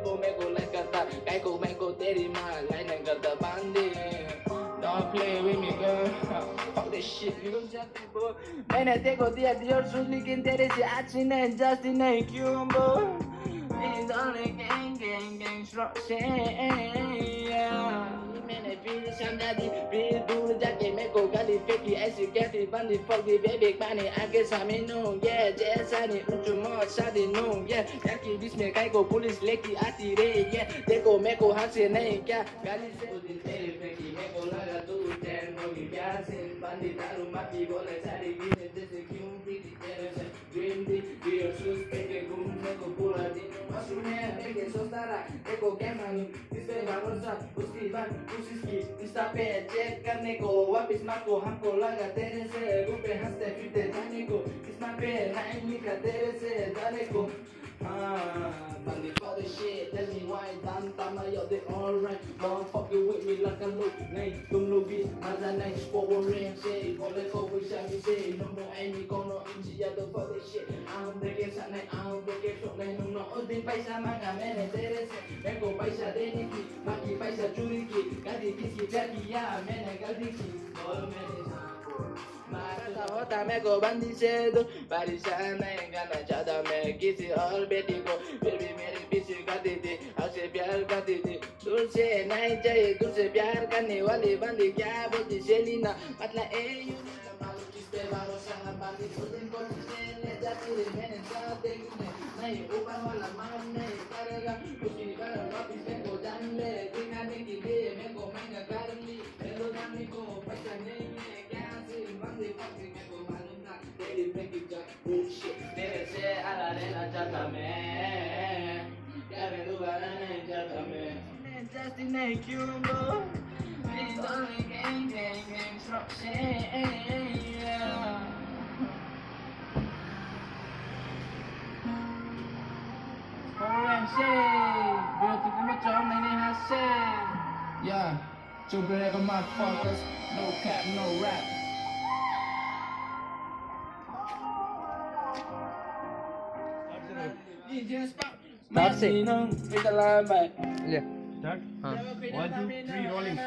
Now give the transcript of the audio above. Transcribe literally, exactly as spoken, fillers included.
Meko like kata, kaiko meko teri ma, lai nang kata bandi. Don't play with me, girl. Fuck this shit, you don't judge me, bro. Mene teko dia dior sus likin tere se achi ne just ne kyun bo. Is only gang, gang, gang, sro se, yeah. Mene pil samdadi, pil dul jake meko gali feki, aisi kati bandi fuck di baby pani ake sami nung, yeah, je sani unchu mo sadi nung, yeah. Yaki bisme kaiko police leki ati re, yeah. Teko meko hase nai kya, gali se. Udin tere feki meko laga tu ten, mogi kya se, bandi daru mati bole sari gine, jese kyun priti tere se. Dream di, be your shoes, peke gum, meko pura di. Masu ne, peke sostara, eko kemani, dispe barosa, uski ban, usiski, Insta pe check karne ko, wapis mako, hamko laga tere se, rupe haste fite jane ko, Insta pe naini ka tere se, jane ko. Ah, bandi fuck this shit, tell me why, dan tama yo de alright, don't fuck you with me like a look, nai, tum lubi, maza nai, spobo rem se, bole ko, wisha mi se, no mo, ai mi kono, inji ya, don't fuck this shit. Ang deke sanai, ang deke soknai, nung no odi paisa manga mene tere se. Meko paisa deni ki, maki paisa churi ki, kadi kisi pyar ki ya, mene galdi ki, bol mene sako. Mata hota meko bandi se do, bari sanai gana chada me kisi aur beti ko, baby meri pisi kadi di, aur se pyar kadi di, dur se nahi chahiye, dur se pyar karne wali bandi kya bolti Selena, matla e you. Bullshit, mere se ara re na chata me. Kare du bara nahi chata me. Just in a cue, bro. Please don't gang, gang, gang, sro se. Orang se, bro, tu kuma chong nai nai ha se. Yeah, children like a motherfuckers, no cap, no rap. Start se. Start. One, two, three, rolling.